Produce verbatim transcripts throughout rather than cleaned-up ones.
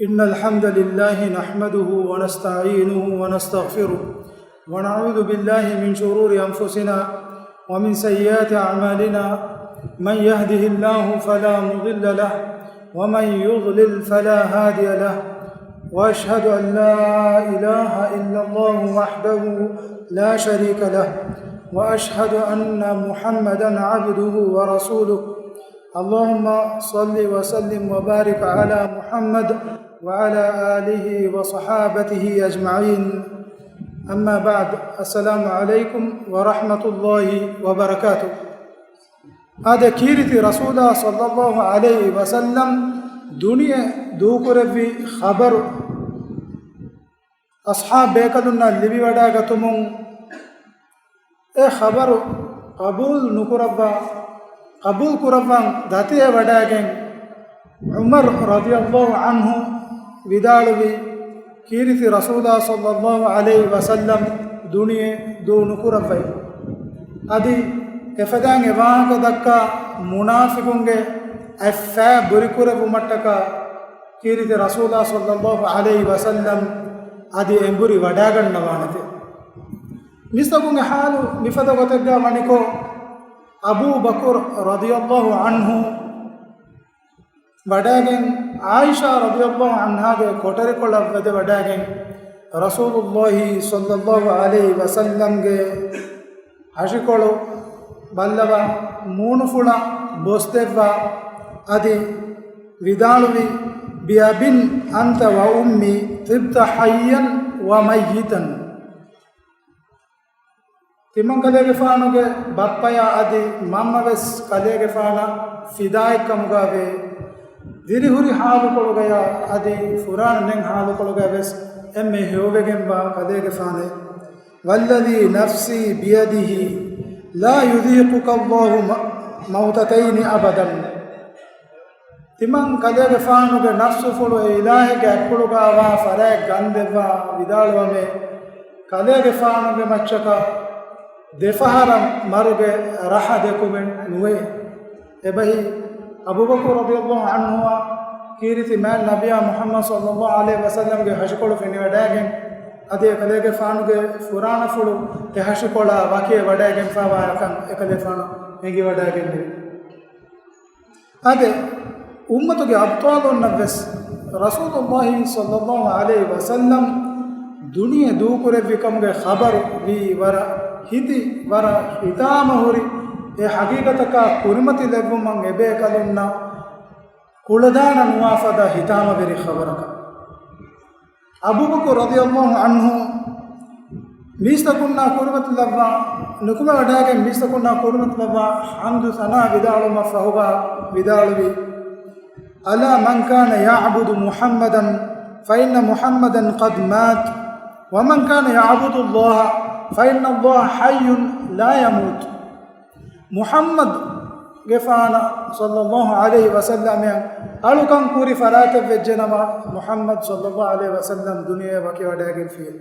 إن الحمد لله نحمده ونستعينه ونستغفره، ونعوذ بالله من شرور أنفسنا ومن سيئات أعمالنا. من يهده الله فلا مضل له، ومن يضلل فلا هادي له. وأشهد أن لا إله إلا الله وحده لا شريك له، وأشهد أن محمدا عبده ورسوله. اللهم صل وسلم وبارك على محمد وعلى آله وصحابته أجمعين. أما بعد، السلام عليكم ورحمة الله وبركاته. އާދެ، ކީރިތި ރަސޫލާ ޞައްލައްލާހު ޢަލައިހި ވަސައްލަމް ދުނިޔެ ދޫކުރެއްވި ޚަބަރު އަޞްޙާބް ބޭކަލުންނަށް ލިބިވަޑައިގަތުމުން، އެ ޚަބަރު ޤަބޫލު ނުކުރައްވާ، ޤަބޫލު ކުރައްވަން ދަތިވެވަޑައިގެން، ޢުމަރު ރަޟިޔައްލާހު ޢަންހު ވިދާޅުވީ، ކީރިތި ރަސޫލާ ޞައްލައްލާހު ޢަލައިހި ވަސައްލަމް ދުނިޔެ ދޫ ނުކުރައްވައި. އަދި އެފަދައިން އެ ވާހަކަ ދައްކާ މުނާފިޤުންގެ އަތްފައި ބުރިކުރެއްވުމަށްޓަކާ، ކީރިތި ރަސޫލާ ޞައްލައްލާހު ޢަލައިހި ވަސައްލަމް އަދި އެނބުރި ވަޑައިގަންނަވާނެތެ. މީސްތަކުންގެ ޙާލު މިފަދަ ގޮތެއްގަ ވަނިކޮށް، އަބޫ ބަކުރު ރަޟިޔައްލާހު ޢަންހު ވަޑައިގެން، ޢާއިޝާ ރަޟިޔައްލާހު ޢަންހާގެ ކޮޓަރިކޮޅަށް ވަދެވަޑައިގެން، ރަސޫލުއްލާހި ޞައްލައްލާހު ޢަލައިހި ވަސައްލަމްގެ ހަށިކޮޅު ބައްލަވާ، މޫނުފުޅަށް ބޮސްދެއްވާ، އަދި ވިދާޅުވި، بأب أنت وأمي طبت حيا وميتا. ތިމަން ކަލޭގެފާނުގެ ބައްޕަޔާ އަދި މަންމަވެސް ކަލޭގެފާނަށް ފިދާއެއްކަމުގަ ވޭ. ދިރިހުރި ޙާލުކޮޅުގަޔާ އަދި ފުރާނަ ނެތް ޙާލުކޮޅުގަ ވެސް އެންމެ ހެޔޮވެގެންވާ ކަލޭގެފާނެއް. والذي نفسي بيده لا يذيقك الله م-، موتتين أبدا. ތިމަން ކަލޭގެފާނުގެ ނަފްސުފުޅު އެ އިލާހެއްގެ އަތްޕުޅުގަ ވާ ފަރާތް ގަންދެއްވާ ވިދާޅުވަމޭ، ކަލޭގެފާނުގެ މައްޗަކަށް ދެފަހަރަށް މަރުގެ ރަހަ ދެކުމެއް ނުވޭ. އެބަހީ، އަބޫބަކުރު ރަޟިޔައްލާހު ޢަންހުއާ ކީރިތި މާތް ނަބިޔާ މުޙައްމަދު ޞައްލައްލާހު ޢަލައިހި ވަސައްލަމްގެ ހަށިކޮޅު ފެނިވަޑައިގެން، އަދި އެކަލޭގެފާނުގެ ފުރާނަފުޅު އެ ހަށިކޮޅާ ވަކިވެވަޑައިގެންފާވާ ކަން އެކަލޭފާނު އެނގިވަޑައިގެންނެވި. އާދެ، އުއްމަތުގެ އަބްޠާލުންނަށްވެސް ރަސޫލުއްލާހި ޞައްލައްލާހު ޢަލައިހި ވަސައްލަމް ދުނިޔެ ދޫކުރެއްވިކަމުގެ ޚަބަރު ވީ ވަރަށް ހިތި، ވަރަށް ހިތާމަހުރި، އެ ޙަޤީޤަތަކާ ކުރިމަތިލެއްވުމަށް އެބޭކަލުންނަށް ކުޅަދާނަ ނުވާ ފަދަ ހިތާމަވެރި ޚަބަރަކަށް. އަބޫބަކުރު ރަޟިޔައްލާހު ޢަންހު މީސްތަކުންނާ ކުރިމަތިލައްވާ، ނުކުމެވަޑައިގެން މީސްތަކުންނާ ކުރިމަތިލައްވާ ޙަމްދު ސަނާ ވިދާޅުވުމަށް ފަހުގަ ވިދާޅުވި، ألا من كان يعبد محمدا فإن محمدا قد مات، ومن كان يعبد الله فإن الله حي لا يموت. މުޙައްމަދުގެފާނަށް ޞައްލައްލާހު ޢަލައިހި ވަސައްލަމައަށް އަޅުކަން ކުރި ފަރާތެއް ވެއްޖެނަމަ، މުޙައްމަދު ޞައްލައްލާހު ޢަލައިހި ވަސައްލަމް ދުނިޔެ ވަކިވަޑައިގެންފިއެވެ.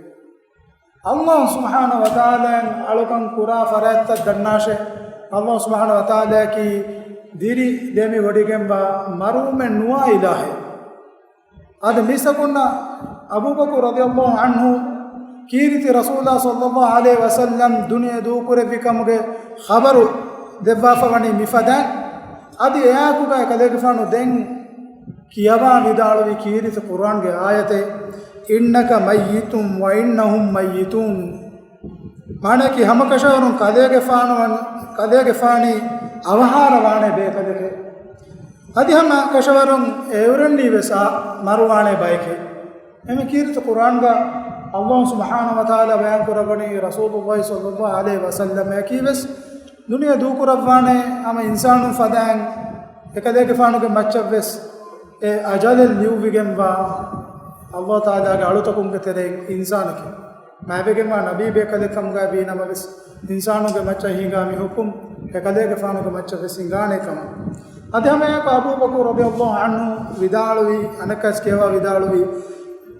ﷲ ސުބްޙާނަހޫ ވަތަޢާލާއަށް އަޅުކަން ކުރާ ފަރާތްތައް ދަންނާށޭ. ﷲ ސުބްޙާނަހޫ ވަތަޢާލާއަކީ ދިރި ދެމި ވޮޑިގެންވާ މަރުވުމެއް ނުވާ އިލާހެއް. އަދި މީސްތަކުންނަށް އަބޫބަކުރު ރަޟިޔައްލާހު ޢަންހު ކީރިތި ރަސޫލާ ޞައްލައްލާހު ޢަލައިހި ވަސައްލަމް ދުނިޔެ ދޫކުރެއްވި ކަމުގެ ޚަބަރު ދެއްވާފަ ވަނީ މިފަދައިން. އަދި އެއާއެކުގައި ކަލޭގެފާނު ދެން ކިޔަވާ ވިދާޅުވި ކީރިތި ޤުރްއާންގެ އާޔަތެއް، إنك ميت وإنهم ميتون. މާނައަކީ ހަމަކަށަވަރުން ކަލޭގެފާނު ވަން-، ކަލޭގެފާނީ އަވަހާރަވާނެ ބޭކަލެކޭ. އަދި ހަމަކަށަވަރުން އެއުރެންނީ ވެސް އާ މަރުވާނެ ބައެކޭ. އެމެ ކީރިތި ޤުރްއާންގަ ﷲ ސުބްޙާނަހޫ ވަތަޢާލާ ބަޔާން ކުރައްވަނީ ރަސޫލުއްލާހި ޞައްލައްލާހު ޢަލައިހި ވަސައްލަމައަކީ ވެސް ދުނިޔެ ދޫކުރައްވާނެ ހަމަ އިންސާނުން ފަދައިން އެކަލޭގެފާނުގެ މައްޗަށް ވެސް އެ އަޖަލެއް ލިޔުއްވިގެންވާ ﷲ ތަޢާލާގެ އަޅުތަކުންގެ ތެރެއިން އިންސާނެކޭ. މާތްވެގެންވާ ނަބީ ބޭކަލެއް ކަމުގައި ވީ ނަމަވެސް، އިންސާނުންގެ މައްޗަށް ހިނގާ މި ޙުކުމް އެކަލޭގެފާނުގެ މައްޗަށް ވެސް ހިނގާނެ ކަމަށް. އަދި ހަމައެއާއެކު އަބޫބަކުރު ރަޟިޔައްލާހު ޢަންހު ވިދާޅުވި، އަނެއްކާވެސް ކިޔަވާ ވިދާޅުވި،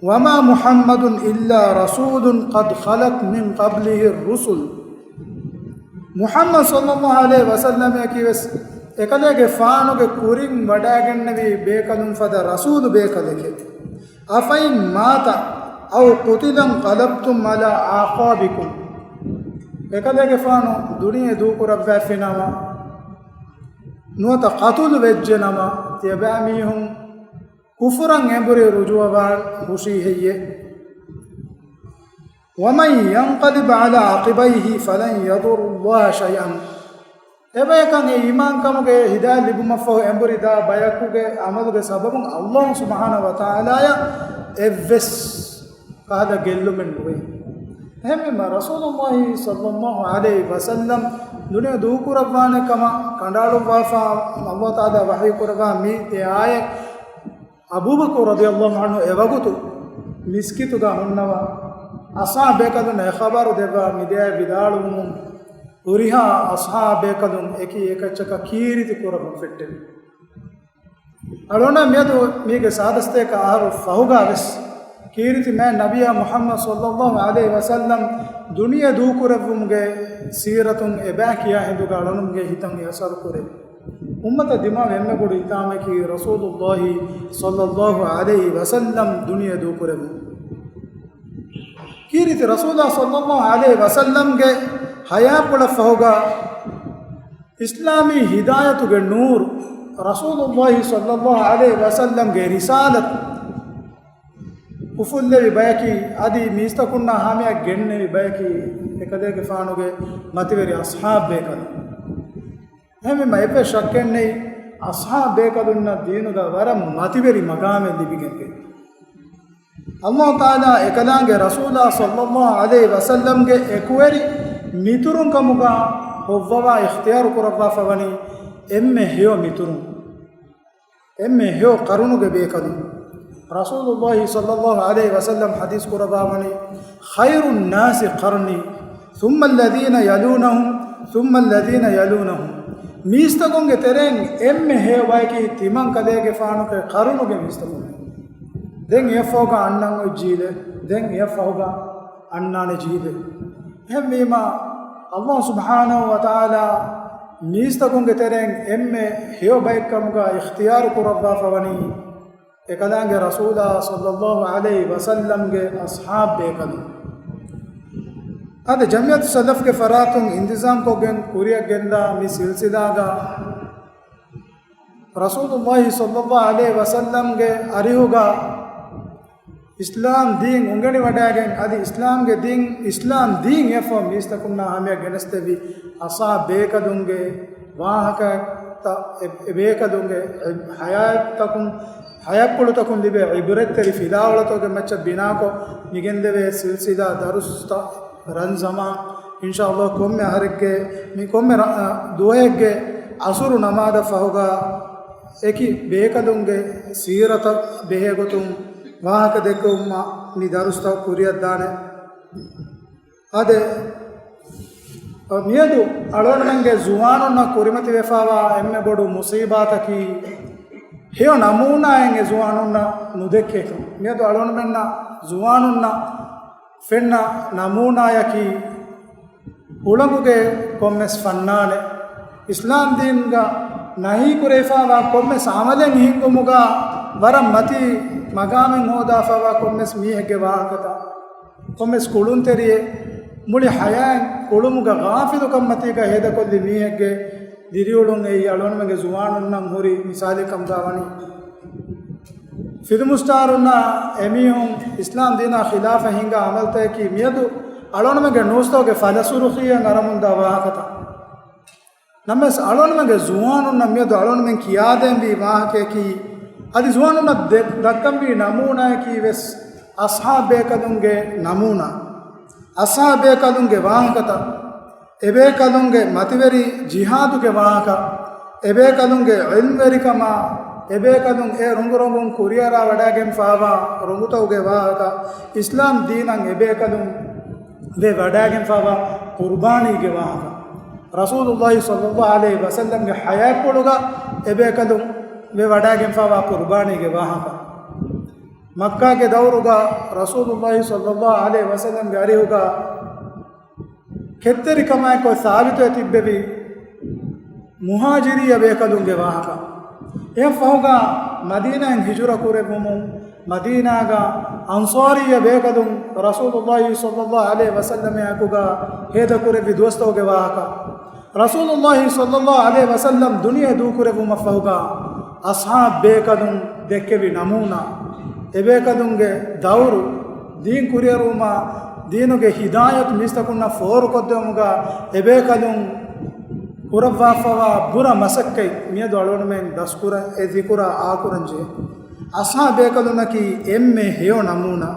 وما محمد إلا رسول قد خلت من قبله الرسل. މުޙައްމަދު ޞައްލައްލާހު ޢަލައިހި ވަސައްލަމައަކީ ވެސް އެކަލޭގެފާނުގެ ކުރިން ވަޑައިގެންނެވި ބޭކަލުން ފަދަ ރަސޫލު ބޭކަލެކޭ. أفإن مات أو قتل انقلبتم على أعقابكم. އެކަލޭގެފާނު ދުނިޔެ ދޫކުރައްވައިފިނަމަ، ނުވަތަ ޤަތުލު ވެއްޖެނަމަ، ތިޔަބައިމީހުން ކުފުރަށް އެނބުރި ރުޖޫޢަވާން ހުށީ ހެއްޔެ؟ ومن ينقلب على عقبيه فلن يضر الله شيئا. އެބަޔަކަށް އެ އީމާންކަމުގެ ހިދާޔަތް ލިބުމަށްފަހު އެނބުރި ދާ ބަޔަކުގެ ޢަމަލުގެ ސަބަބުން ﷲ ސުބްޙާނަހޫ ވަތަޢާލާއަށް އެއްވެސް ކަހަލަ ގެއްލުމެއް ނުވޭ. އެހެންވީމަ، ރަސޫލުﷲ ޞައްލަﷲ ޢަލައިހި ވަސައްލަމް ދުނިޔެ ދޫކުރައްވާނެ ކަމަށް ކަނޑައަޅުއްވާފަ، ﷲ ތަޢާލާ ވަޙީ ކުރައްވާ މި އެ އާޔަތް، އަބޫބަކުރު ރަޟިޔަﷲ ޢަންހު އެވަގުތު މިސްކިތުގަ ހުންނަވާ، އަޞްޙާބު ބޭކަލުންނަށް އެ ޚަބަރު ދެއްވާ މި ދެއަތް ވިދާޅުވުމުން، ހުރިހާ އަޞްޙާބު ބޭކަލުން އެކި އެކައްޗަކަށް ކީރިތި ކުރަމުން ފެއްޓެވި. އަޅުގަނޑަށް މިއަދު މީގެ ސާދަ ސަތޭކަ އަހަރު ފަހުގަ ވެސް ކީރިތި މާތް ނަބިއްޔާ މުޙައްމަދު ޞައްލަﷲ ޢަލައިހި ވަސައްލަމް ދުނިޔެ ދޫކުރެއްވުމުގެ ސީރަތުން އެބައި ކިޔާ ހިނދުގަ އަޅުގަނޑުމެންގެ ހިތަށް އެ އަސަރު ކުރޭ. އުއްމަތަށް ދިމާވި އެންމެ ބޮޑު އިތާމަކީ ރަސޫލުﷲ ޞައްލަﷲ ޢަލައިހި ވަސައްލަމް ދުނިޔެ ދޫކުރެއްވުން. ކީރިތި ރަސޫލާ ޞައްލަﷲ ޢަލައިހި ވަސައްލަމްގެ ޙަޔާތްޕުޅަށްފަހުގަ އިސްލާމީ ހިދާޔަތުގެ ނޫރު، ރަސޫލުﷲ ޞައްލަﷲ ޢަލައިހި ވަސައްލަމްގެ ރިސާލަތު އުފުއްލެވި ބަޔަކީ، އަދި މީސްތަކުންނާ ހަމަޔަށް ގެންނެވި ބަޔަކީ، އެކަލޭގެފާނުގެ މަތިވެރި އަޞްޙާބު ބޭކަލުން. އެހެންވީމަ، އެއްވެސް ޝައްކެއް ނެތް، އަޞްޙާބު ބޭކަލުންނަށް ދީނުގަ ވަރަށް މަތިވެރި މަގާމެއް ލިބިގެންވޭ. ﷲ ތަޢާލާ އެކަލާނގެ ރަސޫލާ ޞައްލަﷲ ޢަލައިހި ވަސައްލަމްގެ އެކުވެރި މިތުރުން ކަމުގަ ހޮއްވަވާ އިޚްތިޔާރު ކުރައްވާފަ ވަނީ އެންމެ ހެޔޮ މިތުރުން، އެންމެ ހެޔޮ ޤަރުނުގެ ބޭކަލުން. ރަސޫލުﷲ ޞައްލަﷲ ޢަލައިހި ވަސައްލަމް ޙަދީޘް ކުރައްވާ ވަނީ، خير الناس قرني ثم الذين يلونهم ثم الذين يلونهم. މީސްތަކުންގެ ތެރެއިން އެންމެ ހެޔޮ ބަޔަކީ ތިމަން ކަލޭގެފާނުގެ ޤަރުނުގެ މީސްތަކުން. ދެން އެއަށްފަހުގަ އަންނަން އޮތް ޖީލެއް، ދެން އެއަށްފަހުގަ އަންނާނެ ޖީލެއް. އެހެންވީމަ، ﷲ ސުބްޙާނަހޫ ވަތަޢާލާ މީސްތަކުންގެ ތެރެއިން އެންމެ ހެޔޮ ބައެއްކަމުގަ އިޚްތިޔާރު ކުރައްވާފަ ވަނީ، އެކަލާނގެ ރަސޫލާ ޞައްލަﷲ ޢަލައިހި ވަސައްލަމްގެ އަޞްޙާބު ބޭކަލުން. އަދި ޖަމްޢިއްޔަތު ސަލަފްގެ ފަރާތުން އިންތިޒާމްކޮށްގެން ކުރިއަށް ގެންދާ މި ސިލްސިލާގަ ރަސޫލުﷲ ޞައްލަﷲ ޢަލައިހި ވަސައްލަމްގެ އަރިހުގަ އިސްލާމް ދީން އުނގެނިވަޑައިގެން، އަދި އިސްލާމްގެ ދީން، އިސްލާމް ދީން އެއަށްފަހު މީސްތަކުންނާ ހަމަޔަށް ގެނެސްދެއްވި އަޞްޙާބު ބޭކަލުންގެ ވާހަކަތައް، އެ، އެ ބޭކަލުންގެ ޙަޔާތްތަކުން، ޙަޔާތްޕުޅުތަކުން ލިބޭ ޢިބްރަތްތެރި ފިލާވަޅުތަކުގެ މައްޗަށް ބިނާކޮށް މިގެންދެވޭ ސިލްސިލާ ދަރުސްތައް ރަން ޒަމާން، އިންޝާﷲ، ކޮންމެ އަހަރެއްގެ، މި ކޮންމެ ރަ-، އަ، ދުވަހެއްގެ ޢަޞުރު ނަމާދަށް ފަހުގަ އެކި ބޭކަލުންގެ ސީރަތަށް ބެހޭގޮތުން ވާހަކަ ދެއްކެވުމަށް މި ދަރުސްތައް ކުރިއަށްދާނެ. އާދެ، މިއަދު އަޅުގަނޑުމެންގެ ޒުވާނުންނަށް ކުރިމަތިވެފަވާ އެންމެ ބޮޑު މުޞީބާތަކީ، ހެޔޮ ނަމޫނާއެއް އެ ޒުވާނުންނަށް ނުދެއްކޭކަން. މިއަދު އަޅުގަނޑުމެންނަށް ޒުވާނުންނަށް ފެންނަ ނަމޫނާޔަކީ، ހުޅަނގުގެ ކޮންމެސް ފަންނާނެއް، އިސްލާމް ދީންގަ ނަހީ ކުރެވިފަވާ ކޮންމެސް ޢަމަލެއް ހިންގުމުގަ ވަރަށް މަތީ މަގާމެއް ހޯދާފަވާ ކޮންމެސް މީހެއްގެ ވާހަކަތައް، ކޮންމެސް ކުޅުންތެރިއެއް، މުޅި ޙަޔާތް ކުޅުމުގަ ޣާފިލުކަންމަތީގަ ހޭދަކޮށްލި މީހެއްގެ ދިރިއުޅުން އެއީ އަޅުގަނޑުމެންގެ ޒުވާނުންނަށް ހުރި މިސާލެއް ކަމުގަ ވަނީ. ފިލްމު ސްޓާރުންނާ އެމީހުން އިސްލާމް ދީނާ ޚިލާފަށް ހިންގާ ޢަމަލުތަކަކީ މިއަދު އަޅުގަނޑުމެންގެ ނޫސްތަކުގެ ފަލަސުރުޚީއަށް އަރަމުންދާ ވާހަކަތައް. ނަމަވެސް އަޅުގަނޑުމެންގެ ޒުވާނުންނަށް މިއަދު އަޅުގަނޑުމެން ކިޔާދޭންވީ ވާހަކަޔަކީ، އަދި ޒުވާނުންނަށް ދެ-، ދައްކަންވީ ނަމޫނާޔަކީ ވެސް އަޞްޙާބު ބޭކަލުންގެ ނަމޫނާ. އަޞްޙާބު ބޭކަލުންގެ ވާހަކަތައް، އެބޭކަލުންގެ މަތިވެރި ޖިހާދުގެ ވާހަކަ، އެބޭކަލުންގެ ޢިލްމްވެރިކަމާ، އެބޭކަލުން އެ ރޮނގުރޮނގުން ކުރިއަރާ ވަޑައިގެންފާވާ ރޮނގުތަކުގެ ވާހަކަ، އިސްލާމް ދީނަށް އެބޭކަލުން ވެ ވަޑައިގެންފާވާ ޤުރުބާނީގެ ވާހަކަ، ރަސޫލުﷲ ޞައްލަﷲ ޢަލައިހި ވަސައްލަމްގެ ޙަޔާތްޕުޅުގަ އެބޭކަލުން ވެ ވަޑައިގެންފާވާ ޤުރުބާނީގެ ވާހަކަ، މައްކާގެ ދައުރުގަ ރަސޫލުﷲ ޞައްލަﷲ ޢަލައިހި ވަސައްލަމްގެ އަރިހުގަ ކެތްތެރިކަމާއެކު ސާބިތުވެ ތިއްބެވި މުހާޖިރީ ބޭކަލުންގެ ވާހަކަ. އެއަށްފަހުގަ މަދީނާއިން ހިޖުރަ ކުރެއްވުމުން މަދީނާގަ އަންޞާރިއްޔަ ބޭކަލުން ރަސޫލުﷲ ޞައްލަﷲ ޢަލައިހި ވަސައްލަމާއެކުގަ ހޭދަކުރެއްވި ދުވަސްތަކުގެ ވާހަކަ. ރަސޫލުﷲ ޞައްލަﷲ ޢަލައިހި ވަސައްލަމް ދުނިޔެ ދޫކުރެއްވުމަށްފަހުގަ އަޞްޙާބް ބޭކަލުން ދެއްކެވި ނަމޫނާ، އެބޭކަލުންގެ ދައުރު، ދީން ކުރިއަރުވުމާ، ދީނުގެ ހިދާޔަތު މީސްތަކުންނަށް ފޯރުކޮށްދެވުމުގަ އެބޭކަލުން ކުރައްވާފަވާ ބުރަ މަސައްކަތް މިއަދު އަޅުގަނޑުމެން ދަސްކުރަން، އެ ޛިކުރާ އާކުރަންޖެހޭ. އަޞްޙާބް ބޭކަލުންނަކީ އެންމެ ހެޔޮ ނަމޫނާ،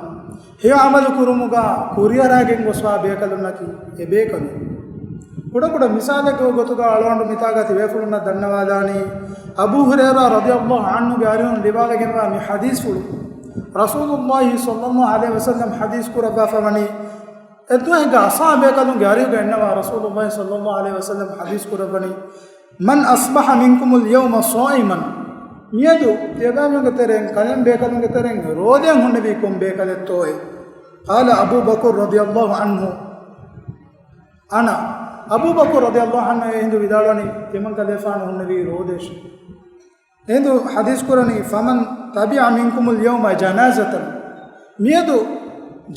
ހެޔޮ ޢަމަލު ކުރުމުގަ ކުރިއަރާގެން ގޮސްވާ ބޭކަލުންނަކީ އެބޭކަލުން. ކުޑަކުޑަ މިސާލެއްގެ ގޮތުގަ އަޅުގަނޑު މިތާގަ ތި ބޭފުޅުންނަށް ދަންނަވާލާނީ، އަބޫ ހުރައިރާ ރަޟިޔަﷲ ޢަންހުގެ އަރިހުން ރިވާވެގެންވާ މި ޙަދީޘްފުޅު. ރަސޫލުﷲ ޞައްލަﷲ ޢަލައިހި ވަސައްލަމް ޙަދީޘް ކުރައްވާފަވަނީ، އެއްދުވަހެއްގަ އަޞްޙާބް ބޭކަލުންގެ އަރިހުގަ އަންނަވާ ރަސޫލުﷲ ޞައްލަﷲ ޢަލައިހި ވަސައްލަމް ޙަދީޘް ކުރައްވަނީ، مَنْ أَصْبَحَ مِنْكُمُ الْيَوْمَ صَائِمًا، މިއަދު ތިޔަބައިމީހުންގެ ތެރެއިން، ކަލޭމެން ބޭކަލުންގެ ތެރެއިން ރޯދައަށް ހުންނެވީ ކޮން ބޭކަލެއްތޯއޭ؟ قَالَ أَبُو بَكْرٍ رَضِيَ اللهُ عَنْهُ، أَنَا. އަބޫބަކުރު ރަޟިޔަﷲ ޢަންހު އެހިނދު ވިދާޅުވަނީ، ތިމަންކަލޭގެފާނު ހުންނެވީ ރޯދައަށް. އެހިނދު ޙަދީޘް ކުރަނީ، فَمَنْ تَبِعَ مِنْكُمُ الْيَوْمَ جَنَازَةً، މިއަދު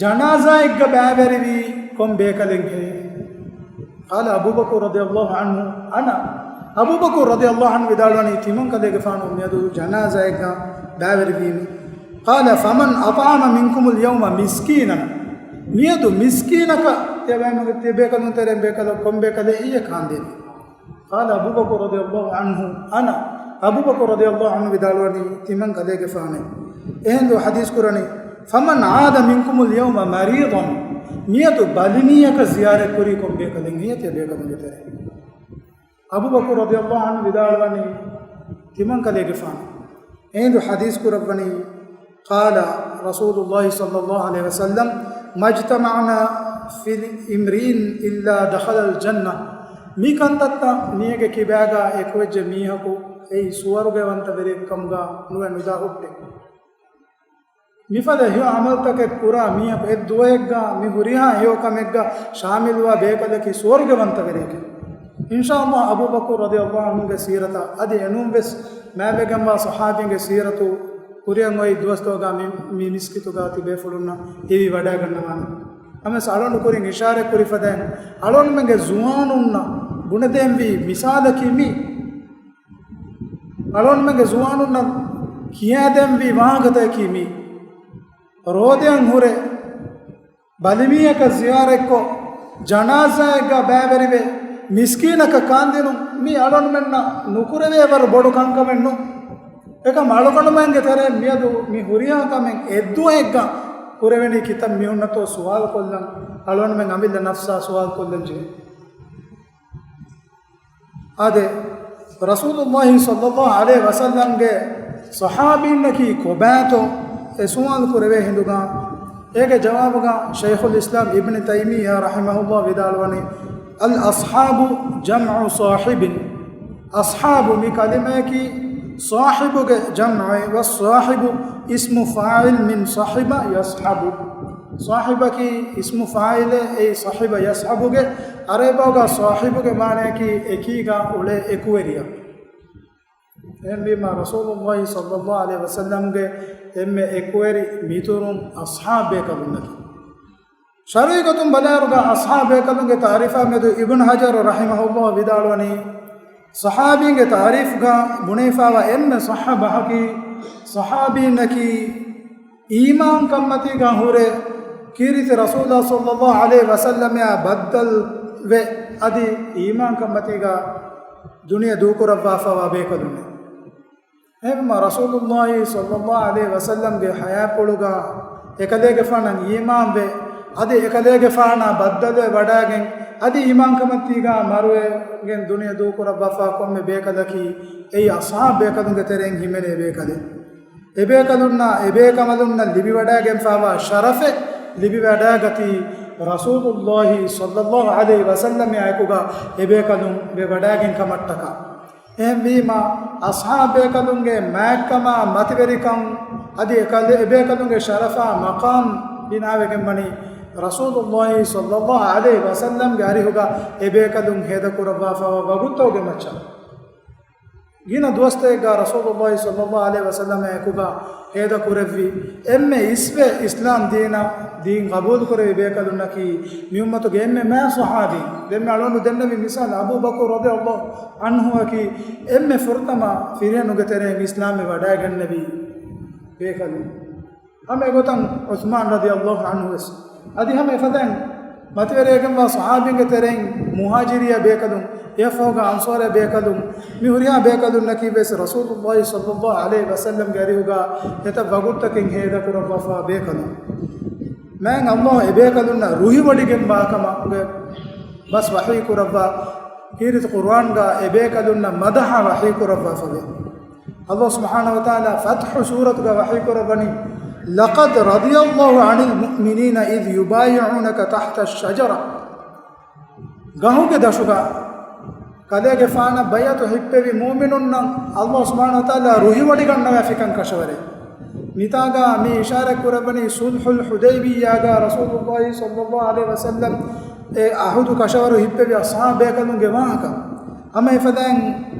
ޖަނާޒާއެއްގަ ބައިވެރިވީ ކޮން ބޭކަލެއްހޭ؟ قَالَ أَبُو بَكْرٍ رَضِيَ اللهُ عَنْهُ، أَنَا. އަބޫބަކުރު ރަޟިޔަﷲ ޢަންހު ވިދާޅުވަނީ، ތިމަންކަލޭގެފާނު މިއަދު ޖަނާޒާއެއްގަ ބައިވެރިވީމި. قَالَ فَمَنْ أَطْعَمَ مِنْكُمُ الْيَوْمَ مِسْكِينًا، މިއަދު މިސްކީނަކަށް ތިޔަބައިމީހުންގެ ތިޔަބޭކަލުން ތެރެއިން ބޭކަލަކު ކޮން ބޭކަލެއް ހެއްޔޭ ކާންދޭނީ؟ قَالَ أَبُو بَكْرٍ رَضِيَ اللهُ عَنْهُ، أَنَا. އަބޫބަކުރު ރަޟިޔަﷲ ޢަންހު ވިދާޅުވަނީ، ތިމަންކަލޭގެފާނޭ. އެހިނދު ޙަދީޘް ކުރަނީ، فَمَنْ عَادَ مِنْكُمُ الْيَوْمَ مَرِيضًا، މިއަދު ބަލިމީހަކަށް ޒިޔާރަތްކުރީ ކޮން ބޭކަލެއް ހެއްޔޭ ތިޔަބޭކަލުންގެ ތެރެއިން؟ އަބޫބަކުރު ރަޟިޔަﷲ ޢަންހު ވިދާޅުވަނީ، ތިމަންކަލޭގެފާނު. އެހިނދު ޙަދީޘް ކުރައްވަނީ، قَالَ رَسُولُ اللهِ صَلَّى اللهُ عَلَيْهِ وَسَلَّمَ، مَا اجْتَمَعْنَا فِي امْرِئٍ إِلَّا دَخَلَا الْجَنَّةَ، މި ކަންތައްތައް މީހެއްގެ ކިބާގަ އެކުވެއްޖެ މީހަކު އެއީ ސުވަރުގެވަންތަވެރިއެއްކަމުގަ ނުވެ ނުދާ ހުއްޓޭ. މިފަދަ ހެޔޮ ޢަމަލުތަކެއް ކުރާ މީހަކު އެއްދުވަހެއްގަ މި ހުރިހާ ހެޔޮކަމެއްގަ ޝާމިލްވާ ބޭކަލަކީ ސުވަރުގެވަންތަވެރިއެކޭ. އިންޝާﷲ އަބޫބަކުރު ރަޟިޔަﷲ ޢަންހުގެ ސީރަތަށް އަދި އެނޫންވެސް މާބެގެންވާ ޞަޙާބީންގެ ސީރަތު ކުރިއަށް އޮތް ދުވަސްތަކުގަ މި، މި މިސްކިތުގަ ތިބޭފުޅުންނަށް ހީވި ވަޑައިގަންނަވާނެ. ނަމަވެސް އަޅުގަނޑު ކުރިން އިޝާރަތް ކުރި ފަދައިން އަޅުގަނޑުމެންގެ ޒުވާނުންނަށް ބުނެދޭންވީ މިސާލަކީ މީ. އަޅުގަނޑުމެންގެ ޒުވާނުންނަށް ކިޔާދޭންވީ ވާހަކަތަކަކީ މީ. ރޯދައަށް ހުރެ ބަލިމީހަކަށް ޒިޔާރަތްކޮށް، ޖަނާޒާއެއްގަ ބައިވެރިވެ، މިސްކީނަކަށް ކާންދިނުން މީ އަޅުގަނޑުމެންނަށް ނުކުރެވޭ ވަރު ބޮޑު ކަންކަމެއް ނޫން. އެކަމް އަޅުގަނޑުމެންގެ ތެރެއިން މިއަދު މި ހުރިހާ ކަމެއް އެއްދުވަހެއްގަ ކުރެވެނީ ކިތައް މީހުންނަތޯ ސުވާލުކޮށްލަން އަޅުގަނޑުމެން އަމިއްލަ ނަފްސާ ސުވާލުކޮށްލަން ޖެހޭ. އާދެ، ރަސޫލުﷲ ޞައްލަﷲ ޢަލައިހި ވަސައްލަމްގެ ޞަޙާބީންނަކީ ކޮބާތޯ އެ ސުވާލު ކުރެވޭ ހިނދުގަ، އޭގެ ޖަވާބުގަ ޝައިޚުލް އިސްލާމް އިބްނު ތައިމިއްޔާ ރަޙިމަހުﷲ ވިދާޅުވަނީ، الْأَصْحَابُ جَمْعُ صَاحِبٍ. އަޞްޙާބު މި ކަލިމަޔަކީ ޞާޙިބުގެ ޖަމްޢެއް، وَالصَّاحِبُ اسْمُ فَاعِلٍ مِنْ صَحِبَ يَصْحَبُ. ޞާޙިބަކީ އިސްމު ފާޢިލެއް، އެއީ ޞަޙިބަ ޔަޞްޙަބުގެ. ޢަރަބިބަހުގަ ޞާޙިބުގެ މާނަޔަކީ އެކީގަ އުޅޭ އެކުވެރިޔާ. އެހެންވީމަ، ރަސޫލުﷲ ޞައްލަﷲ ޢަލައިހި ވަސައްލަމްގެ އެންމެ އެކުވެރި މިތުރުން އަޞްޙާބް ބޭކަލުންނަކީ. ޝަރުޢީ ގޮތުން ބަލާއިރުގަ އަޞްޙާބް ބޭކަލުންގެ ތަޢުރީފާ މެދު އިބްނު ޙަޖަރު ރަޙިމަހުﷲ ވިދާޅުވަނީ، ޞަޙާބީންގެ ތަޢުރީފްގަ ބުނެފައިވާ އެންމެ ޞައްޙަ ބަހަކީ، ޞަޙާބީންނަކީ އީމާންކަންމަތީގަ ހުރެ ކީރިތި ރަސޫލާ ޞައްލަﷲ ޢަލައިހި ވަސައްލަމާ ބައްދަލުވެ، އަދި އީމާންކަންމަތީގަ ދުނިޔެ ދޫކުރައްވާފައިވާ ބޭކަލުންނޭ. އެހެންވީމަ، ރަސޫލުﷲ ޞައްލަﷲ ޢަލައިހި ވަސައްލަމްގެ ޙަޔާތްޕުޅުގަ އެކަލޭގެފާނަށް އީމާންވެ، އަދި އެކަލޭގެފާނާ ބައްދަލުވެ ވަޑައިގެން، އަދި އީމާންކަންމަތީގަ މަރުވެގެން ދުނިޔެ ދޫކުރައްވާފަ ކޮންމެ ބޭކަލަކީ، އެއީ އަޞްޙާބް ބޭކަލުންގެ ތެރެއިން ހިމެނޭ ބޭކަލެއް. އެބޭކަލުންނާ އެބޭކަމަލުންނަށް ލިބިވަޑައިގެންފައިވާ ޝަރަފެއް ލިބިވަޑައިގަތީ، ރަސޫލުﷲ ޞައްލަﷲ ޢަލައިހި ވަސައްލަމާ އެކުގަ އެބޭކަލުން ވެވަޑައިގެން ކަމަށްޓަކާ. އެހެންވީމަ، އަޞްޙާބް ބޭކަލުންގެ މާތްކަމާ މަތިވެރިކަން އަދި އެކަލޭ، އެބޭކަލުންގެ ޝަރަފާ މަޤާމް ބިނާވެގެން ވަނީ، ރަސޫލުﷲ ޞައްލަﷲ ޢަލައިހި ވަސައްލަމްގެ އަރިހުގަ އެބޭކަލުން ހޭދަކުރައްވާފައިވާ ވަގުތުތަކުގެ މައްޗަށް. ގިނަ ދުވަސްތަކެއްގަ ރަސޫލުﷲ ޞައްލަﷲ ޢަލައިހި ވަސައްލަމާ އެކުގަ ހޭދަ ކުރެއްވި އެންމެ އިސްވެ އިސްލާމް ދީނަށް ދީން ގަބޫލު ކުރެއްވި ބޭކަލުންނަކީ މި އުއްމަތުގެ އެންމެ މާ ޞަޙާބީން. ދެންމެ އަޅުގަނޑު ދެންނެވި މިސާލު އަބޫ ބަކުރު ރަޟިޔަﷲ ޢަންހުއަކީ އެންމެ ފުރަތަމަ ފިރިހެނުގެ ތެރެއިން އިސްލާމްވެ ވަޑައިގެންނެވި ބޭކަލުން. ހަމަ އެގޮތަށް ޢުޘްމާން ރަޟިޔަﷲ ޢަންހު ވެސް. އަދި ހަމަ އެފަދައިން މަތިވެރިވެގެންވާ ޞަޙާބީންގެ ތެރެއިން މުހާޖިރިއްޔާ ބޭކަލުން، އެއަށްފަހުގަ އަންޞާރިއްޔާ ބޭކަލުން، މި ހުރިހާ ބޭކަލުންނަކީ ވެސް ރަސޫލުﷲ ޞައްލަﷲ ޢަލައިހި ވަސައްލަމްގެ އަރިހުގަ އެތައް ވަގުތުތަކެއް ހޭދަ ކުރައްވާފަ ބޭކަލުން. މާތް ﷲ އެބޭކަލުންނަށް ރުހިވޮޑިގެންވާ ކަމުގެ ބަސް ވަޙީ ކުރައްވާ ކީރިތި ޤުރުއާންގަ އެބޭކަލުންނަށް މަދަޙަ ވަޙީ ކުރައްވާފަވޭ. ﷲ ސުބްޙާނަހޫ ވަތަޢާލާ ފަތްޙު ސޫރަތުގަ ވަޙީ ކުރައްވަނީ، لقد رضي الله عن المؤمنين إذ يبايعونك تحت الشجرة. ގަހުގެ ދަށުގަ ކަލޭގެފާނަށް ބައިޢަތު ހިއްޕެވި މުއުމިނުންނަށް ﷲ ސުބްޙާނަހޫ ވަތަޢާލާ ރުހިވޮޑިގަންނަވައިފިކަން ކަށަވަރޭ. މިތާގަ މި އިޝާރަތް ކުރައްވަނީ ޞުލްޙުލް ޙުދައިބިއްޔާގަ ރަސޫލުﷲ ޞައްލަﷲ ޢަލައިހި ވަސައްލަމް އެ ޢަހުދު ކަށަވަރު ހިއްޕެވި އަޞްޙާބު ބޭކަލުންގެ ވާހަކަ. ހަމަ އެފަދައިން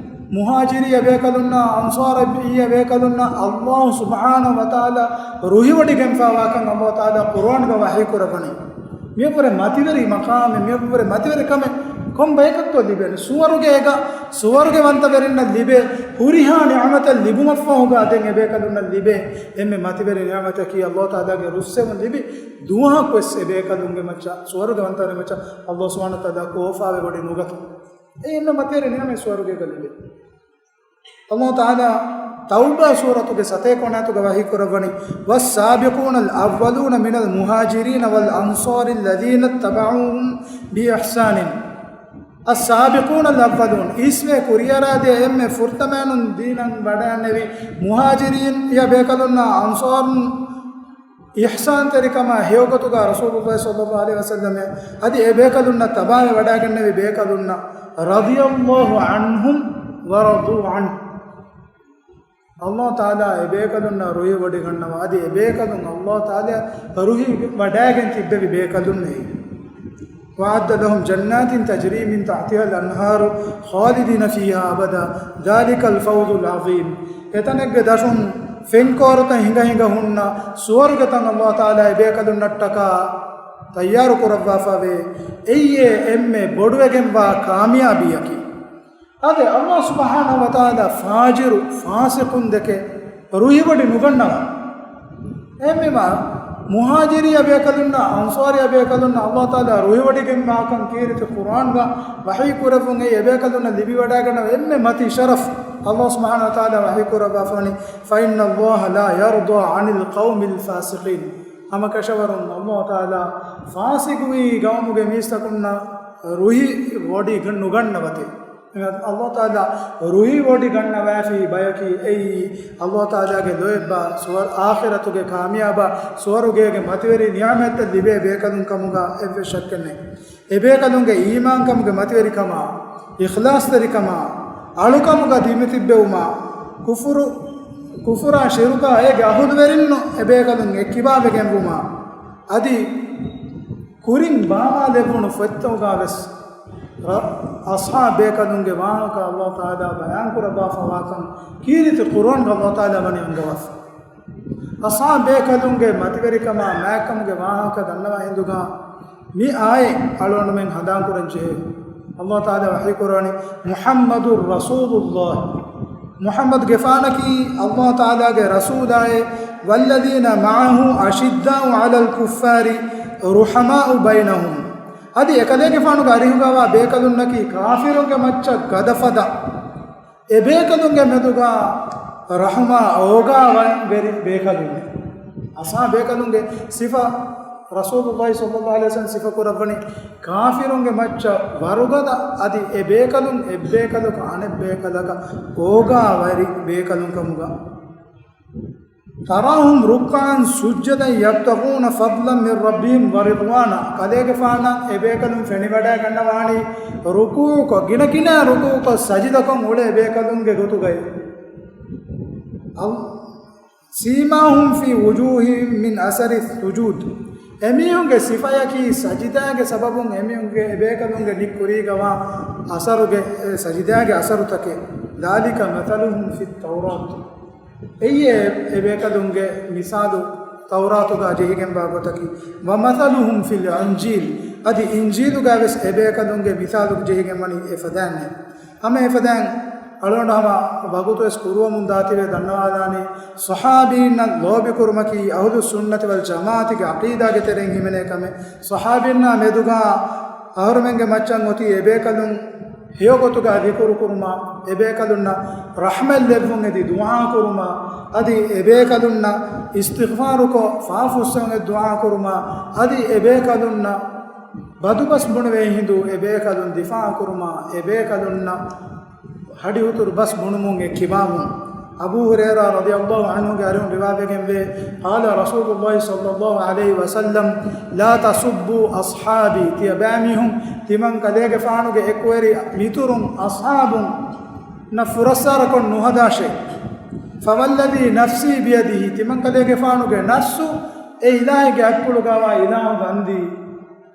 މުހާޖިރިއްޔާ ބޭކަލުންނާ އަންޞާރިއްޔާ ބޭކަލުންނާ ﷲ ސުބްޙާނަހޫ ވަތަޢާލާ ރުހިވޮޑިގެންފާވާކަން ﷲ ތަޢާލާ ޤުރުއާންގަ ވަޙީ ކުރައްވަނީ. މިއަށްވުރެ މަތިވެރި މަޤާމެއް، މިއަށްވުރެ މަތިވެރި ކަމެއް ކޮން ބަޔަކަށްތޯ ލިބޭނެ؟ ސުވަރުގޭގަ ސުވަރުގެވަންތަވެރިންނަށް ލިބޭ ހުރިހާ ނިޢުމަތެއް ލިބުމަށްފަހުގަ ދެން އެބޭކަލުންނަށް ލިބޭ އެންމެ މަތިވެރި ނިޢުމަތަކީ ﷲ ތަޢާލާގެ ރުއްސެވުން ލިބި ދުވަހަކުވެސް އެބޭކަލުންގެ މައްޗަށް، ސުވަރުގެވަންތަވެރި މައްޗަށް ﷲ ސުބްޙާނަހޫ ވަތަޢާލާ ކޯފާވެވޮޑި ނުގަތުން. އެ އެންމެ މަތިވެރި ނިޢުމަތް ސުވަރުގޭގަ ލިބޭ. ﷲ ތަޢާލާ ތައުބާ ސޫރަތުގެ ސަތޭކަ ވަނަ އާޔަތުގަ ވަޙީ ކުރައްވަނީ، والسابقون الأولون من المهاجرين والأنصار الذين اتبعوهم بإحسان. السابقون الأولون، އިސްވެ ކުރިއަރާދިޔަ އެންމެ ފުރަތަމައިން ދީނަށް ވަޑައިގެންނެވި މުހާޖިރީން ބޭކަލުންނާ އަންޞާރުން އިޙްސާންތެރިކަމާ ހެޔޮގޮތުގަ ރަސޫލުﷲ ޞައްލަﷲ ޢަލައިހި ވަސައްލަމް އަދި އެ ބޭކަލުންނަށް ތަބާވެ ވަޑައިގެންނެވި ބޭކަލުންނަށް، رضي الله عنهم ورضوا عنه. ﷲ ތަޢާލާ އެ ބޭކަލުންނަށް ރުހިވޮޑިގަންނަވާ، އަދި އެ ބޭކަލުން ﷲ ތަޢާލާ ރުހި ވަޑައިގެން ތިއްބެވި ބޭކަލުންނޭ. وأعد لهم جنات تجري من تحتها الأنهار خالدين فيها أبدا ذلك الفوز العظيم. އެތަނެއްގެ ދަށުން ފެންކޯރުތައް ހިނގަ ހިނގަ ހުންނަ ސުވަރުގެތައް ﷲ ތަޢާލާ އެ ބޭކަލުންނަށްޓަކާ ތައްޔާރު ކުރައްވާފަވޭ. އެއީ އެންމެ ބޮޑުވެގެންވާ ކާމިޔާބީއަކީ. އާދެ، ﷲ ސުބްޙާނަހޫ ވަތަޢާލާ ފާޖިރު، ފާސިޤުން ދެކެ ރުހިވޮޑި ނުގަންނަވާ. އެހެންވީމާ، މުހާޖިރިއްޔާ ބޭކަލުންނާ އަންޞާރިއްޔާ ބޭކަލުންނަށް ﷲ ތަޢާލާ ރުހިވޮޑިގެންވާކަން ކީރިތި ޤުރުއާންގަ ވަޙީ ކުރެއްވުން އެ ބޭކަލުންނަށް ލިބިވަޑައިގަންނަވާ އެންމެ މަތީ ޝަރަފް. ﷲ ސުބްޙާނަހޫ ވަތަޢާލާ ވަޙީ ކުރައްވާފަވަނީ، فإن الله لا يرضى عن القوم الفاسقين. ހަމަކަށަވަރުން ﷲ ތަޢާލާ ފާސިޤުވީ ޤައުމުގެ މީސްތަކުންނަށް ރުހި ވޮޑި ނުގަންނަވަތޭ. ﷲ ތަޢާލާ ރުހިވޮޑި ގަންނަވައިފި ބަޔަކީ އެއީ، ﷲ ތަޢާލާގެ ލޯތްބާ ސުވަރު، އާޚިރަތުގެ ކާމިޔާބާ ސުވަރުގޭގެ މަތިވެރި ނިޢުމަތްތައް ލިބޭ ބޭކަލުން ކަމުގަ އެއްވެސް ޝައްކެއް ނެތް. އެބޭކަލުންގެ އީމާންކަމުގެ މަތިވެރިކަމާ، އިޚްލާޞްތެރިކަމާ، އަޅުކަމުގަ ދިމަތިއްބެވުމާ، ކުފުރު، ކުފުރާ ޝިރުކާ އޭގެ އަހުލުވެރިންނު އެބޭކަލުން އެއްކިބާވެގެންވުމާ، އަދި ކުރިން ބާމާލެއްވުނު ފޮތްތަކުގަ ވެސް ރަ-، އަޞްޙާބު ބޭކަލުންގެ ވާހަކަ ﷲ ތަޢާލާ ބަޔާންކުރައްވާފަވާކަން ކީރިތި ޤުރުއާންގަ ﷲ ތަޢާލާ ވަނީ އަންގަވާފަ. އަޞްޙާބު ބޭކަލުންގެ މަތިވެރިކަމާ މާތްކަމުގެ ވާހަކަ ދަންނަވާ ހިނދުގަ މި އާޔަތް އަޅުގަނޑުމެން ހަނދާންކުރަން ޖެހޭ. ﷲ ތަޢާލާ ވަޙީކުރާނީ، މުޙައްމަދު ރަސޫލުﷲ. މުޙައްމަދުގެފާނަކީ ﷲ ތަޢާލާގެ ރަސޫލާއޭ، والذين معه أشداء على الكفار رحماء بينهم. އަދި އެކަލޭގެފާނުގެ އަރިހުގަވާ ބޭކަލުންނަކީ ކާފިރުންގެ މައްޗަށް ގަދަފަދަ، އެބޭކަލުންގެ މެދުގަ ރަޙުމާ އޯގާވެރި ބޭކަލުން. އަޞްޙާބު ބޭކަލުންގެ ސިފަ ރަސޫލުﷲ ޞައްލަﷲ ޢަލައިހި ވަސައްލަމް ސިފަކުރައްވަނީ ކާފިރުންގެ މައްޗަށް ވަރުގަދަ، އަދި އެބޭކަލުން އެއްބޭކަލަކު އަނެއްބޭކަލަކަށް އޯގާވެރި ބޭކަލުން ކަމުގަ. تراهم ركعا سجدا يبتغون فضلا من ربهم ورضوانا. ކަލޭގެފާނަށް އެބޭކަލުން ފެނިވަޑައިގަންނަވާނީ ރުކޫޢުކޮށް، ގިނަގިނަ ރުކޫޢުކޮށް ސަޖިދަކޮށް އުޅޭ ބޭކަލުންގެ ގޮތުގައި. އަލް-، سيماهم في وجوههم من أثر السجود. އެމީހުންގެ ސިފަޔަކީ ސަޖިދާގެ ސަބަބުން އެމީހުންގެ އެބޭކަލުންގެ ނިކް ކުރީގަވާ އަސަރުގެ، އެ ސަޖިދާގެ އަސަރުތަކެއް. ذلك مثلهم في التوراة. އެއީ އެ، އެބޭކަލުންގެ މިސާލު ތައުރާތުގަ ޖެހިގެންވާ ގޮތަކީ. ومثلهم في الإنجيل. އަދި އިންޖީލުގަވެސް އެބޭކަލުންގެ މިސާލު ޖެހިގެންވަނީ އެފަދައިންނޭ. ހަމަ އެފަދައިން އަޅުގަނޑު ހަމަ ވަގުތުވެސް ކުރުވަމުން ދާތީވެ ދަންނަވާލާނީ، ޞަޙާބީންނަށް ލޯބިކުރުމަކީ އަހުލުއްސުންނަތި ވަލްޖަމާޢަތުގެ ޢަޤީދާގެ ތެރެއިން ހިމެނޭ ކަމެއް. ޞަޙާބީންނާ މެދުގަ އަހަރުމެންގެ މައްޗަށް އޮތީ އެބޭކަލުން ހެޔޮގޮތުގަ ޛިކުރު ކުރުމާ، އެބޭކަލުންނަށް ރަޙްމަތް ލެއްވުން އެދި ދުޢާ ކުރުމާ، އަދި އެބޭކަލުންނަށް އިސްތިޣްފާރުކޮށް ފާފުއްސަވުން އެދި ދުޢާ ކުރުމާ، އަދި އެބޭކަލުންނަށް ބަދުބަސް ބުނެވޭ ހިނދު އެބޭކަލުން ދިފާޢު ކުރުމާ، އެބޭކަލުންނަށް ހަޑިހުތުރު ބަސް ބުނުމުން އެއްކިބާވުން. އަބޫ ހުރައިރާ ރަޟިޔަﷲ ޢަންހުގެ އަރިހުން ރިވާވެގެންވޭ، قال رسول الله صلى الله عليه وسلم، لا تسبوا أصحابي. ތިޔަބައިމީހުން ތިމަން ކަލޭގެފާނުގެ އެކުވެރި މިތުރުން އަޞްޙާބުންނަށް ފުރައްސާރަކޮށް ނުހަދާށޭ. فوالذي نفسي بيده، ތިމަން ކަލޭގެފާނުގެ ނަފްސު އެ އިލާހީގެ އަތްޕުޅުގަވާ އިލާހުގެ އަންދީ،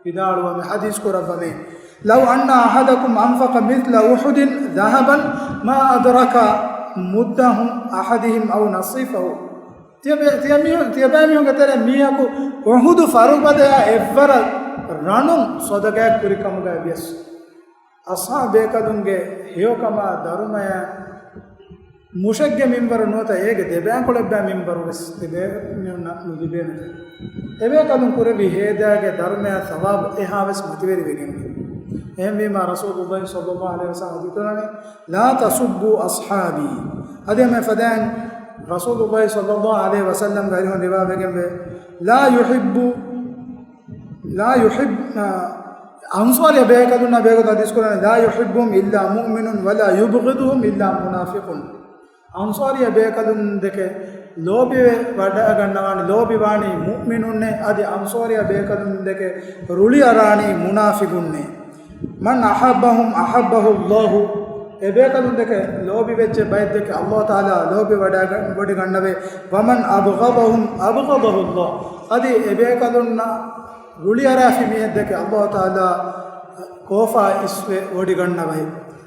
ވިދާޅުވަމެ، ޙަދީޘް ކުރައްވަމޭ. لو أن أحدكم أنفق مثل أحد ذهبا ما أدرك مد أحدهم أو نصيفه. ތިޔަބެ-، ތިޔަމީހު-، ތިޔަބައިމީހުންގެ ތެރެ މީހަކު އުޙުދު ފަރުބަދަޔާ އެއްވަރަށް ރަނުން ޞަދަޤާތް ކުރި ކަމުގައި ވިޔަސް، އަޞްޙާބޭކަލުންގެ ހެޔޮކަމާ ދަރުމަޔާ މުށެއްގެ މިންވަރު ނުވަތަ އޭގެ ދެބައިކުޅައެއްބައި މިންވަރު ވެސް އެބޭ-، މީހުންނަށް ނުލިބޭނެ. އެބޭކަލުން ކުރެއްވި ހޭދާގެ ދަރުމަޔާ ސަވާބު އެހާވެސް މަތިވެރިވެގެން. އެހެންވީމާ ރަސޫލުﷲ ޞައްލަﷲ ޢަލައިހި ވަސައްލަމް ޙަދީޘް ކުރަނީ، لا تسبوا أصحابي. އަދި ހަމަ އެފަދައިން ރަސޫލުﷲ ޞައްލަﷲ ޢަލައިހި ވަސައްލަމްގެ އަރިހުން ރިވާވެގެންވޭ، لا يحب، لا يحب، އަންޞާރީ ބޭކަލުންނާ ބެހޭގޮތުން ޙަދީޘް ކުރަނީ، لا يحبهم إلا مؤمن ولا يبغضهم إلا منافق. އަންޞާރީ ބޭކަލުން ދެކެ ލޯބިވެ ވަޑައިގަންނަވާނީ، ލޯބިވާނީ މުއުމިނުންނޭ، އަދި އަންޞާރީ ބޭކަލުން ދެކެ ރުޅިއަރާނީ މުނާފިޤުންނޭ. من أحبهم أحبه الله. އެބޭކަލުން ދެކެ ލޯބިވެއްޖެ ބައެއް ދެކެ ﷲ ތަޢާލާ ލޯބި ވަޑައިގަ-، ވޮޑިގަންނަވޭ. ومن أبغضهم أبغضه الله. އަދި އެބޭކަލުންނަށް ރުޅިއަރާފި މީހެއް ދެކެ ﷲ ތަޢާލާ ކޯފާ އިސްވެ ވޮޑިގަންނަވައި.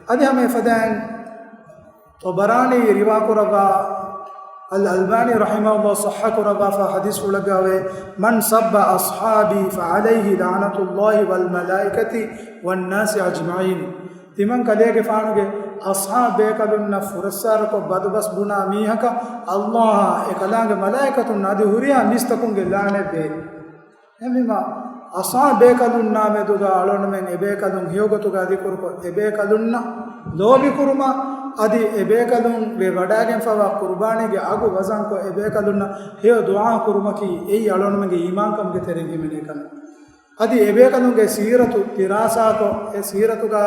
އަދި ހަމަ އެފަދައިން ޠަބަރާނީ ރިވާކުރައްވާ، އަލް އަލްބާނީ ރަޙިމަހުﷲ ޞައްޙަ ކުރައްވާފާ ޙަދީޘްފުޅެއްގައި، من سب أصحابي فعليه لعنة الله والملائكة والناس أجمعين. ތިމަން ކަލޭގެފާނުގެ އަޞްޙާބޭކަލުންނަށް ފުރައްސާރަކޮށް ބަދުބަސް ބުނާ މީހަކަށް ﷲ އާ އެކަލާނގެ މަލާއިކަތުންނަށް އަދި ހުރިހާ މީސްތަކުންގެ ލަޢުނަތް ދޭ. އެހެންވީމާ، އަޞްޙާބޭކަލުންނާ މެދުގަ އަޅުގަނޑުމެން އެބޭކަލުން ހެޔޮގޮތުގަ ޛިކުރުކޮށް، އެބޭކަލުންނަށް ލޯބިކުރުމަށް، އަދި އެބޭކަލުން ވެ ވަޑައިގެންފަވާ ޤުރުބާނީގެ އަގު ވަޒަންކޮށް އެބޭކަލުންނަށް ހެޔޮ ދުޢާ ކުރުމަކީ އެއީ އަޅުގަނޑުމެންގެ އީމާންކަމުގެ ތެރެއިން ހިމެނޭ ކަމެއް. އަދި އެބޭކަލުންގެ ސީރަތު ދިރާސާކޮށް، އެ ސީރަތުގަ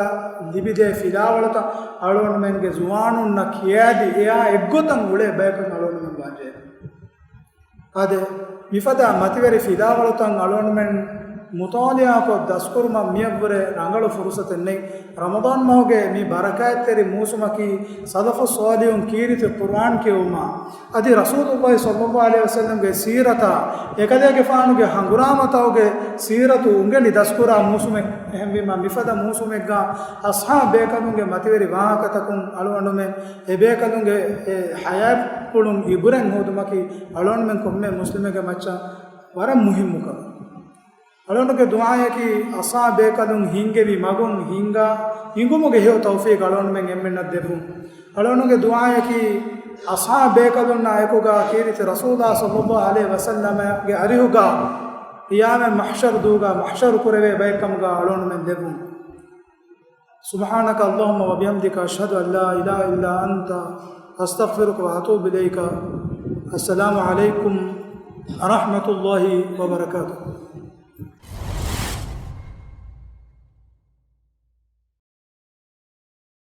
ލިބިދޭ ފިލާވަޅުތައް އަޅުގަނޑުމެންގެ ޒުވާނުންނަށް ކިޔާދީ، އެއާ އެއްގޮތަށް އުޅޭ ބަޔަކުން އަޅުގަނޑުމެން ވާންޖެހޭ. އާދެ، މިފަދަ މަތިވެރި ފިލާވަޅުތައް އަޅުގަނޑުމެން މުޠާލަޢާކޮށް ދަސްކުރުމަށް މިއަށްވުރެ ރަނގަޅު ފުރުޞަތެއް ނެތް. ރަމަޟާން މަހުގެ މި ބަރަކާތްތެރި މޫސުމަކީ ސަލަފުއް ޞާލިޙުން ކީރިތި ޤުރުއާން ކިޔެވުމާ، އަދި ރަސޫލުﷲ ޞައްލަﷲ ޢަލައިހި ވަސައްލަމްގެ ސީރަތާ، އެކަލޭގެފާނުގެ ހަނގުރާމަތަކުގެ ސީރަތު އުނގެނި ދަސްކުރާ މޫސުމެއް. އެހެންވީމާ، މިފަދަ މޫސުމެއްގަ އަޞްޙާބޭކަލުންގެ މަތިވެރި ވާހަކަތަކުން އަޅުގަނޑުމެން އެބޭކަލުންގެ އެ ޙަޔާތްޕުޅުން އިބުރަތް ހޯދުމަކީ އަޅުގަނޑުމެން ކޮންމެ މުސްލިމެއްގެ މައްޗަށް ވަރަށް މުހިއްމު ކަމެއް. އަޅުގަނޑުގެ ދުޢާއަކީ އަޞްޙާބޭކަލުން ހިންގެވި މަގުން ހިންގާ ހިނގުމުގެ ހެޔޮ ތައުފީޤް އަޅުގަނޑުމެން އެންމެންނަށް ދެއްވުން. އަޅުގަނޑުގެ ދުޢާއަކީ އަޞްޙާބޭކަލުންނާ އެކުގަ ކީރިތި ރަސޫލާ ޞައްލަﷲ ޢަލައިހި ވަސައްލަމްގެ އަރިހުގަ ޤިޔާމަތް މަޙްޝަރު ދުވަހުގަ މަޙްޝަރު ކުރެވޭ ބައެއްކަމުގަ އަޅުގަނޑުމެން ދެއްވުން. سبحانك اللهم وبحمدك، أشهد أن لا إله إلا أنت، أستغفرك وأتوب إليك. السلام عليكم ورحمة الله وبركاته.